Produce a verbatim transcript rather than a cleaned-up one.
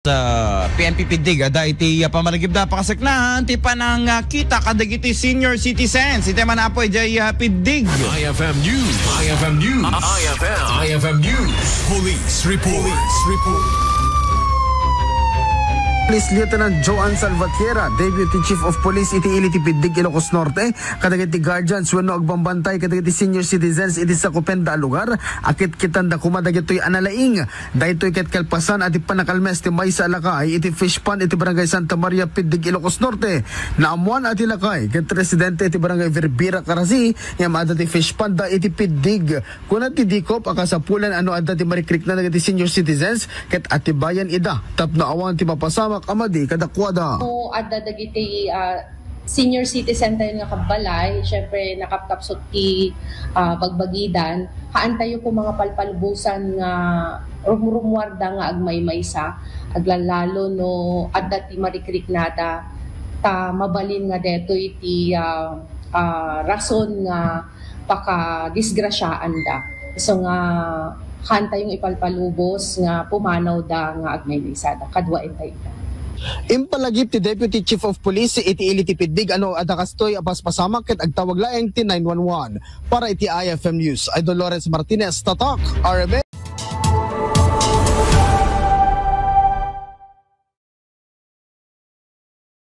Sa P N P Piddig, adda iti, ah, pamalagipda pakasaknaan ti panangkita kadagiti senior citizens. Iti man apo idiay, ah, Piddig. I F M News. I F M News. I F M. I F M News. Police report. Police report. Police Lieutenant Joan Salvatierra, Deputy Chief of Police iti ili ti Piddig, Ilocos Norte, kadagiti guardians wenno agbambantay kadagiti senior citizens iti sakupenda a lugar, a kitkitanda koma dagitoy a nalaing. Daytoy ket kalpasan a ti pannakalmes ti maysa a lakay iti fish pond iti Barangay Santa Maria, Piddig, Ilocos Norte. Naammuan a ti lakay ket residente iti Barangay Verbira, Carasi, ngem adda ti fish pond da iti Piddig. Kuna ti DECOP a kasapulan a no adda ti marikrikna dagiti senior citizens ket atibayan ida tapno awan ti mapasamak a madi kadakuada. No adda dagiti, ah, senior citizen tayo nga kabbalay, syempre nakapkapsot ti, ah, bagbagidan, haan tayo koma nga palpalubosan nga rumrummuarda nga agmaymaysa, aglalalo no adda ti marikriknada, ta mabalin nga detoy ti, ah, ah, rason nga pakadisgrasyaanda. So nga, haan tayong ipalpalubos nga pumanawda nga agmaymaysada. Kaduaen tayo ita. Impalagip ti Deputy Chief of Police iti ili ti Piddig a no adda kastoy a paspasamak ket agtawag laeng ti nine one one. Para iti I F M News, Idol Lawrence Martinez, Tatak, R M N.